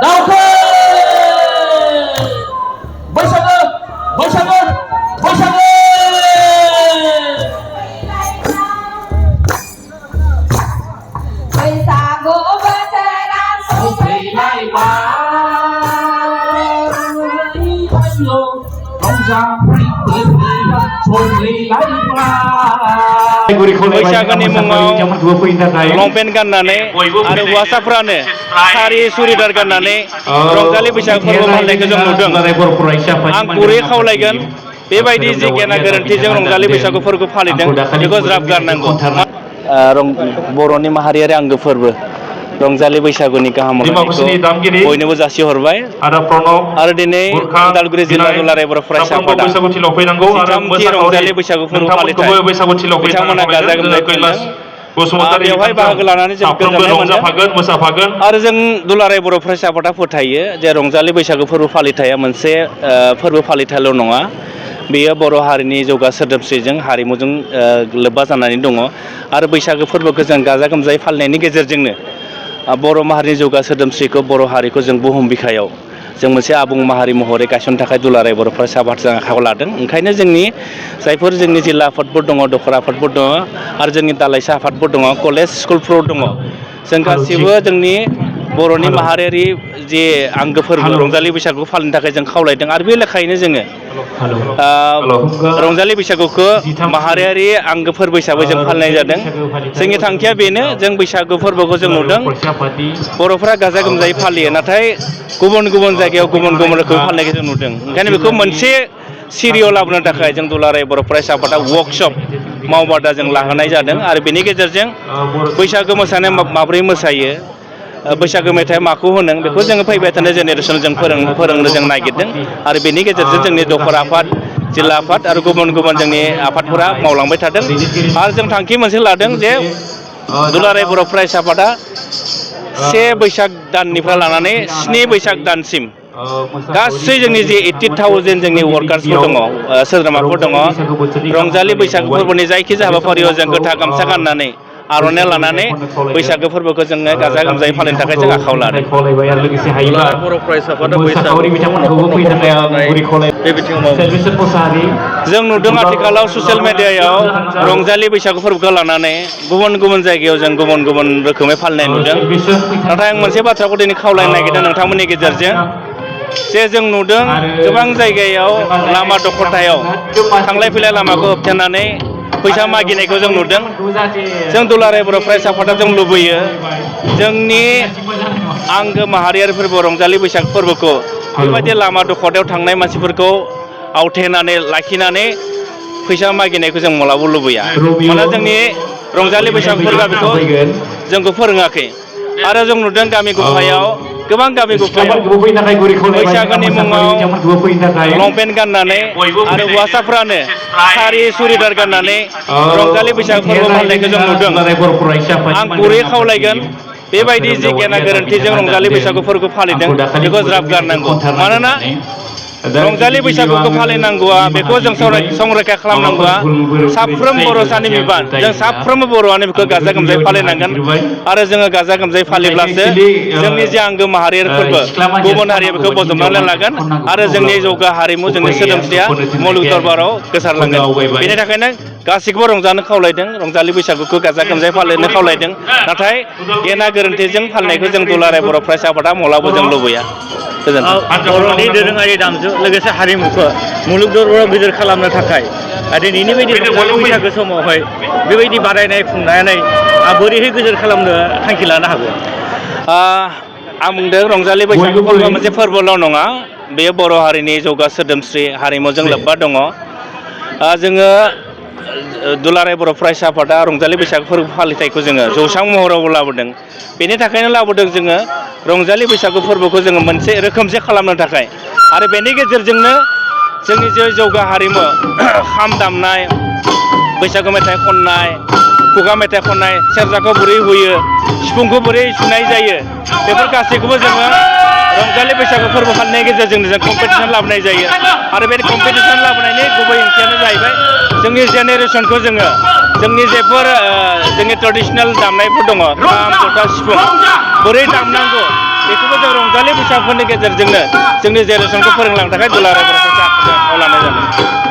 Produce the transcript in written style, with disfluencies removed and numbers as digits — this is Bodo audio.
लावखे बैसागो बैसागो बैसागो बैसागो बोथोरा सफैलायबाय बैसागोनि मुङाव लंपेन्ट गाननानै आरो हौवासाफ्रानो सारि सुरिदार गाननानै रंजालि बैसागो फोरबो फालिनायखौ जों नुदों। आं गुरै खावलायगोन बेबायदि जि गेना गोरोन्थिजों रंजालि बैसागु फोरबो फालिदों बेखौ ज्राब गारनांगौ। बर'नि माहारियारि आंगो फोरबो रंजालि बैसागुनि गाहाम हामलायनायखौ बयनोबो जासिहरबाय आरो दिनै उदालगुरि जिल्ला दुलाराय बर' फरायसा आफादा जिथामथि रंजालि बैसागु फोरबो फालिथाय बिथांमोना गाजा गोमजायै खुंदों। बेवहाय बाहागो लानानै जों गोजोननाय मोनदों आरो जों दुलाराय बर' फरायसा आफादा फोथायो जे रंजालि बैसागु फोरबो फालिथाया मोनसे फोरबो फालिथायल' नङा, बेयो बर' हारिनि जौगा सोदोमस्रिजों हारिमुजों लोब्बा जानानै दङ आरो बैसागो फोरबोखौ जों गाजा गोमजायै फालिनायनि गेजेरजोंनो बर' माहारिनि जौगा सोदोमस्रिखौ बर' हारिखौ जों बुहुम बिखायाव जों मोनसे आबुं माहारि महरै गायसननो थाखाय दुलाराय बर' फरायसा आफादजों आखायाव लादों। ओंखायनो जोंनि जायफोर जोंनि जिल्ला आफादफोर दङ, दखरा आफादफोर दङ आरो जोंनि दालाइसा आफादफोर दङ, कलेज स्कुलफोराव दङ, जों गासिबो जोंनि बर'नि माहारियारि जे आंगो फोरबो रंजालि बैसागुखौ फालिनो थाखाय जों खावलायदों आरो बे लेखायैनो जोङो रंजालि बैसागुखौ माहारियारि आंगो फोरबो हिसाबै जों फालिनाय जादों। जोंनि थांखिया बेनो, जों बैसागु फोरबोखौ जों नुदों बर'फ्रा गाजा गोमजायै फालियो, नाथाय गुबुन गुबुन जायगायाव गुबुन गुबुन रोखोमै फालिनायखौ जों नुदों। ओंखायनो बेखौ मोनसे सिरियाव लाबोनो थाखाय जों दुलाराय बर' फरायसा आफादा वर्कशप मावबादा जों लाहोनाय जादों आरो बेनि गेजेरजों बैसागो मोसानाय माब्रै मोसायो, बैसागो मेथाइ माखौ होनो बेखौ जोङो फैबाय थानाय जेनेरेसन जों फोरोंनो जों नागिरदों आरो बेनि गेजेरजों जोंनि दखरा आफाद, जिल्ला आफाद आरो गुबुन गुबुन जोंनि आफादफोरा मावलांबाय थादों आरो जों थांखि मोनसे लादों जे दुलाराय बर' फरायसा आफादा 1 बैसाग दाननिफ्राय लानानै 7 बैसाग दानसिम गासै जोंनि जे 80,000 जोंनि वार्कार्सफोर दङ, सोद्रोमाफोर दङ, रंजालि बैसागो फोरबोनि जायखिजाया हाबाफारियाव जों गोथां गामसा गाननानै आर'नाइ लानानै बैसागो फोरबोखौ जोङो गाजा गोमजायै फालिनो थाखाय जों आखायाव लादों। बर' फरायसा आफादा बे बिथिङाव जों नुदों आथिखालाव ससियेल मेडियायाव रंजालि बैसागु फोरबोखौ लानानै गुबुन गुबुन जायगायाव जों गुबुन गुबुन रोखोमै फालिनाय नुदों। नाथाय आं मोनसे बाथ्राखौ दिनै खावलायनो नागिरदों नोंथांमोननि गेजेरजों जे जों नुदों गोबां जायगायाव लामा दख'थायाव थांलाय फैलाय लामाखौ होबथानानै फैसा मागिनायखौ जों नुदों। जों दुलाराय बर' फरायसा आफादा जों लुबैयो जोंनि आंगो माहारियारि फोरबो रंजालि बैसागु फोरबोखौ बेबायदि लामा दख'थायाव थांनाय मानसिफोरखौ आवथेनानै लाखिनानै फैसा मागिनायखौ जों मालाबाबो लुबैया। मानोना जोंनि रंजालि बैसागु फोरबोआ बेखौ जोंखौ फोरोङाखै आरो जों नुदों गामि गफायाव गोबां गामि गफायाव बैसागोनि मुङाव लंपेन्ट गाननानै आरो हौवासाफ्रानो सारि सुरिदार गाननानै रंजालि बैसागु फोरबो फालिनायखौ जों नुदों। आं गुरै खावलायगोन बेबायदि जि गेना गोरोन्थिजों रंजालि बैसागु फोरबोखौ फालिदों बेखौ ज्राब गारनांगौ। मानोना रंजालि बैसागुखौ फालिनांगौआ, बेखौ जों संरैखा खालामनांगौआ साफ्रोम बर'सानि बिबान। जों साफ्रोमबो बर'आनो बेखौ गाजा गोमजायै फालिनांगोन आरो जोङो गाजा गोमजायै फालिब्लासो जोंनि जे आंगो माहारियारि फोरबो गुबुन हारिया बेखौ बजबनानै लागोन आरो जोंनि जौगा हारिमु, जोंनि सोदोमस्रिया मुलुग दरबाराव गोसारलांगोन। बेनि थाखायनो गासैखौबो रंजानो खावलायदों, रंजालि बैसागुखौ गाजा गोमजायै फालिनो खावलायदों। नाथाय गेना गोरोन्थिजों फालिनायखौ जों दुलाराय बर' फरायसा आफादा माब्लाबाबो जों लुबैया। बर'नि दोरोङारि दामजु लोगोसे हारिमुखौ मुलुग दरबाराव गिदिर खालामनो थाखाय दिनैनि बायदि रंजालि बैसागो समावहाय बेबायदि बादायनाय खुंनानै बोरैहाय गिदिर खालामनो थांखि लानो हागौ? आं बुंदों रंजालि बैसागु फोरबोआ मोनसे फोरबोल' नङा, बेयो बर' हारिनि जौगा सोदोमस्रि हारिमुजों लोब्बा दङ। जोङो दुलाराय बर' फरायसा आफादा रंजालि बैसागु फोरबो फालिथायखौ जोङो जौस्रां महरावबो लाबोदों। बेनि थाखायनो लाबोदों जोङो रंजालि बैसागु फोरबोखौ जोङो मोनसे रोखोमसे खालामनो थाखाय आरो बेनि गेजेरजोंनो जोंनि जे जौगा हारिमु खाम दामनाय, बैसागु मेथाइ खननाय, खुगा मेथाइ खननाय, सेरजाखौ बोरै हुयो, सिफुंखौ बोरै सुनाय जायो, बेफोर गासैखौबो जोङो रंजालि बैसागु फोरबो फालिनायनि गेजेरजों जों कम्पिटिसन लाबोनाय जायो आरो बे कम्पिटिसन लाबोनायनि गुबै ओंथियानो जाहैबाय जोंनि जेनेरेसनखौ जोङो जोंनि जेफोर जोंनि ट्रेडिसनेल दामनायफोर दङ, खाम, जथा, सिफुं बोरै दामनांगौ बेखौबो जों रंजालि बैसागुफोरनि गेजेरजोंनो जोंनि जेनेरेसनखौ फोरोंलांनो थाखाय दुलाराय बर' फरायसा आफादजों आखायाव लानाय जादों।